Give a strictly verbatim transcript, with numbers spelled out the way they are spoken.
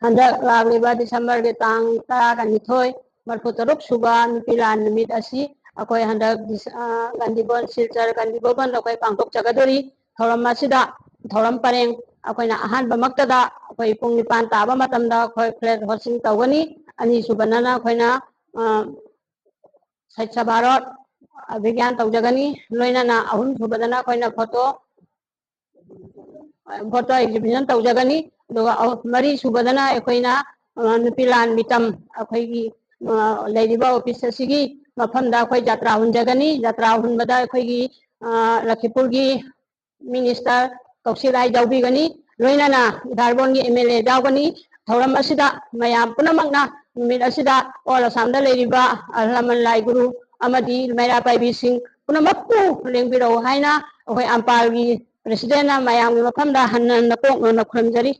ꯍꯟꯗꯛ ꯂꯥꯛꯂꯤꯕ ꯗꯤꯁꯦꯝꯕꯔꯒꯤ ꯇꯥꯡ ꯇꯔꯥꯅꯤꯊꯣꯏ, ꯃꯔꯤꯐꯨ ꯇꯔꯨꯛ ꯁꯨꯕ ꯅꯨꯄꯤ ꯂꯥꯟ ꯅꯨꯃꯤꯠ ꯑꯁꯤ ꯑꯩꯈꯣꯏ ꯍꯟꯗꯛ ꯗꯤꯁ-, ꯑ, ꯒꯥꯟꯙꯤꯕꯣꯟ, ꯁꯤꯜꯆꯔ ꯒꯥꯟꯙꯤꯕꯣꯟꯗ ꯑꯩꯈꯣꯏ ꯄꯥꯡꯊꯣꯛꯆꯒꯗꯣꯔꯤ꯫ ꯊꯧꯔꯝ ꯑꯁꯤꯗ, ꯊꯧꯔꯝ ꯄꯔꯦꯡ ꯑꯩꯈꯣꯏꯅ ꯑꯍꯥꯟꯕꯃꯛꯇꯗ ꯑꯩꯈꯣꯏ ꯄꯨꯡ ꯅꯤꯄꯥꯟ ꯇꯥꯕ ꯃꯇꯝꯗ ꯑꯩꯈꯣꯏ flag hoisting ꯇꯧꯒꯅꯤ꯫ ꯑꯅꯤꯁꯨꯕꯗꯅ ꯑꯩꯈꯣꯏꯅ, ꯑ, ꯁ꯭ꯋꯥꯆ ꯚꯥꯔꯠ ꯑꯚꯤꯌꯥꯟ ꯇꯧꯖꯒꯅꯤ꯫ ꯂꯣꯏꯅꯅ ꯑꯍꯨꯝꯁꯨꯕꯗꯅ ꯑꯩꯈꯣꯏꯅ photo, photo exhibition ꯇꯧꯖꯒꯅꯤ꯫ ꯑꯗꯨꯒ ꯑꯍꯨꯝ, ꯃꯔꯤꯁꯨꯕꯗꯅ ꯑꯩꯈꯣꯏꯅ, ꯑ, ꯅꯨꯄꯤ ꯂꯥꯟ ꯃꯤꯇꯝ ꯑꯩꯈꯣꯏꯒꯤ, ꯑ, ꯂꯩꯔꯤꯕ office ꯑꯁꯤꯒꯤ ꯃꯐꯝꯗ ꯑꯩꯈꯣꯏ ꯖꯇ꯭ꯔꯥ ꯍꯨꯟꯖꯒꯅꯤ꯫ ꯖꯇ꯭ꯔꯥ ꯍꯨꯟꯕꯗ ꯑꯩꯈꯣꯏꯒꯤ, ꯑ, ꯂꯈꯤꯄꯨꯔꯒꯤ minister ꯀꯧꯁꯤꯛ ꯔꯥꯏ ꯌꯥꯎꯕꯤꯒꯅꯤ, ꯂꯣꯏꯅꯅ ꯙꯥꯔꯕꯣꯟꯒꯤ MLA ꯌꯥꯎꯒꯅꯤ꯫ ꯊꯧꯔꯝ ꯑꯁꯤꯗ ꯃꯌꯥꯝ ꯄꯨꯝꯅꯃꯛꯅ ꯅꯨꯃꯤꯠ ꯑꯁꯤꯗ all ꯑꯁꯥꯝꯗ ꯂꯩꯔꯤꯕ ꯑꯍꯜ ꯂꯃꯟ, ꯂꯥꯏ ꯒꯨꯔꯨ ꯑꯃꯗꯤ ꯃꯩꯔꯥ ꯄꯥꯏꯕꯤꯁꯤꯡ ꯄꯨꯝꯅꯃꯛꯄꯨ ꯂꯦꯡꯕꯤꯔꯛꯎ ꯍꯥꯏꯅ ꯑꯩꯈꯣꯏ ꯑꯝꯄꯥꯜꯒꯤ presidentꯅ ꯃꯌꯥꯝꯒꯤ ꯃꯐꯝꯗ ꯍꯟꯅ ꯍꯟꯅ ꯀꯣꯛꯅꯅ ꯈꯨꯔꯨꯝꯖꯔꯤ꯫